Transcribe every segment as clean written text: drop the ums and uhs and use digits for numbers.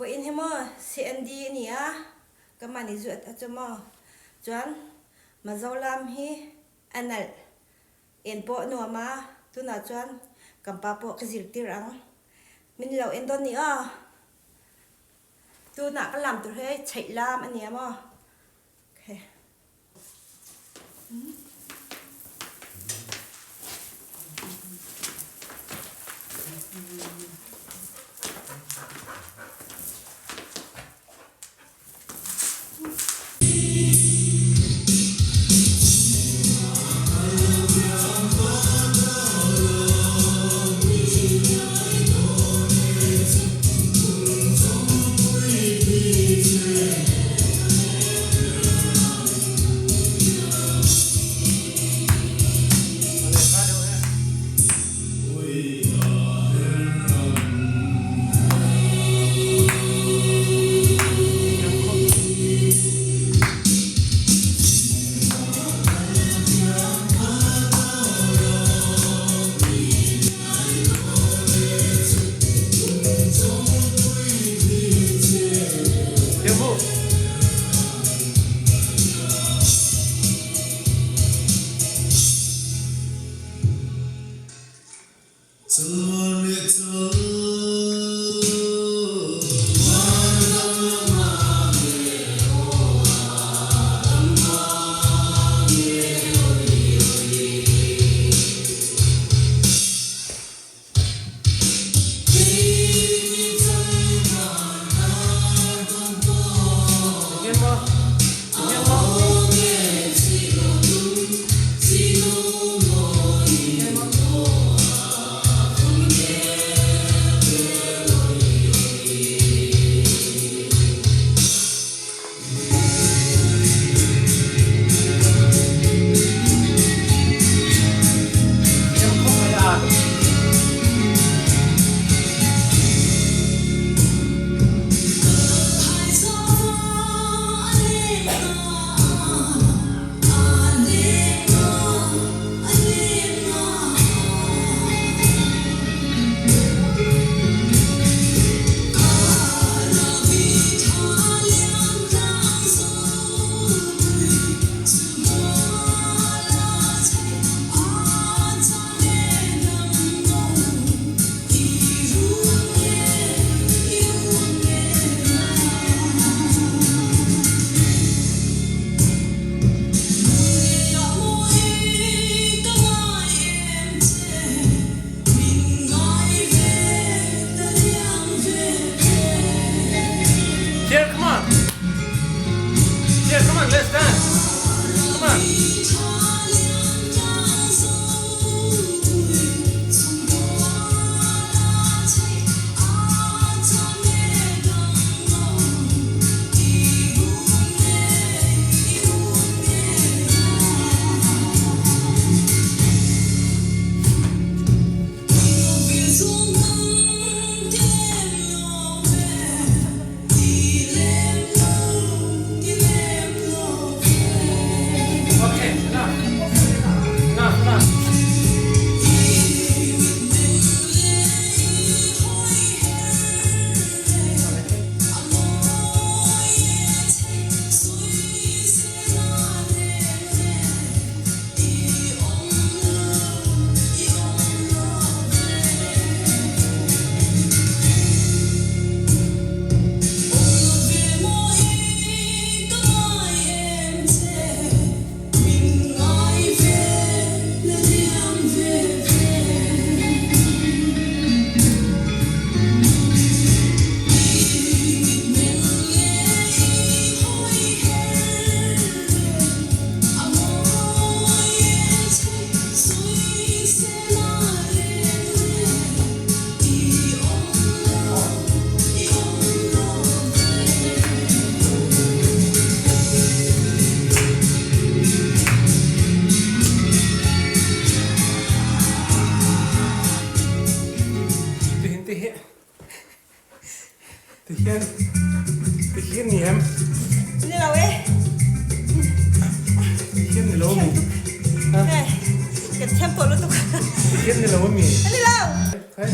Vawiin hi maw CND a ni a, kanmah nih zuat a cu maw. Cun Mazolam hi a nalh. En pawh a nuam a, tunah cun kan pa pawh ka zirtir ang. Min lo en dawn ni aw. Tunah ka lam tur hi cheih lam a nia maw. Okay. Here, come on. Here, come on, let's dance. Come on. Okay, enough. Enough, enough. Tihin ti hi tihian tihian ni em? Ni lo e. Tihian ni lo mi? Kan thiam ko lutuk. Tihian ni lo mi? Ni lo. Hey.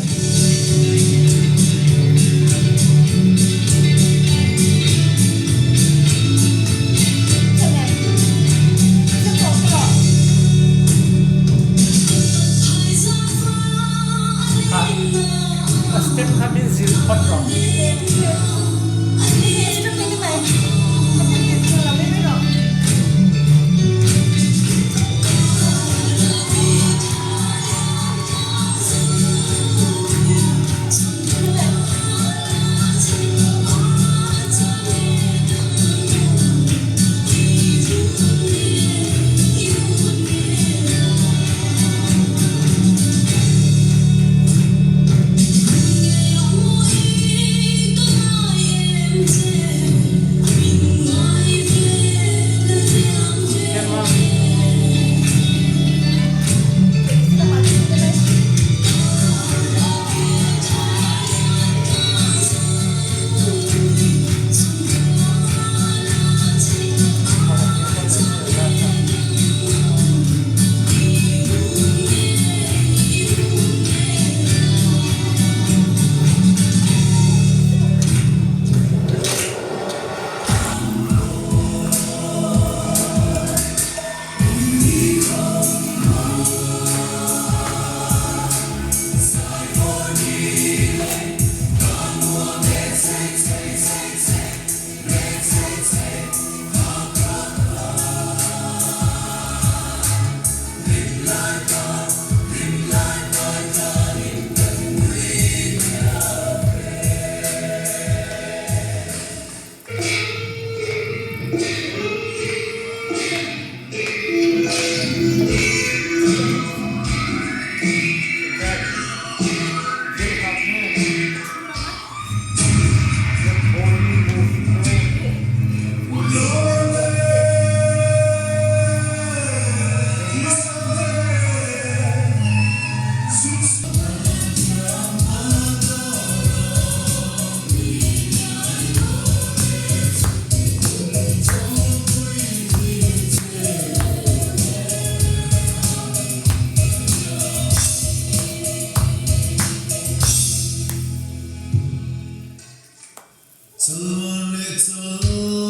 Chalmar le cal.